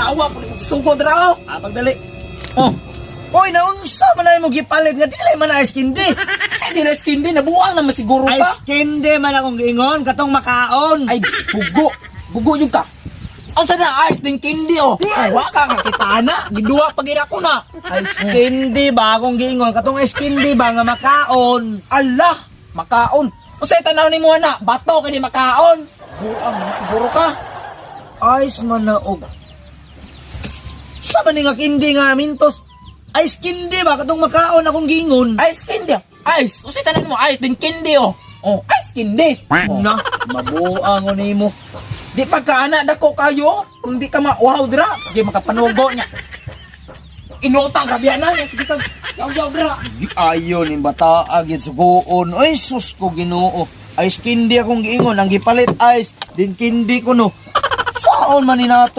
Kawa po ni sugod ra oh. Ah, pagdali. Oh. Oy, naunsa man ay mo gipalit nga dili man ice candy. Sa di ice candy, nabuang naman siguro ka. Ice candy man akong giingon katong makaon. Ay, bugo. Bugo yung ka. Unsa na ice din candy oh. Ay, wa ka nga kita na. Giduha pa gid ako na. Ice candy ba akong giingon katong ice candy ba nga makaon. Allah, makaon. Unsay tanaw nimo na? Bato kini makaon. Buang man siguro ka. Ice man na og. Sa man ni nga candy nga mintos? Ice candy ba katong makaon akong giingon? Ice candy. Ice. Unsay tanaw nimo ice din candy oh. Oh, ice candy. Oh. Na, mabuang ko nimo. Di pa ka ana dako kayo. Kung di ka mauhaw dira, di makapanugo niya. Inutang ka biya na niya. Sige ka. Yaw-yaw dira. Ayo ni bata agid sugoon. Ay sus ko Ginoo. Ice candy akong giingon ang gipalit ice din candy ko no. Saon man ni nato?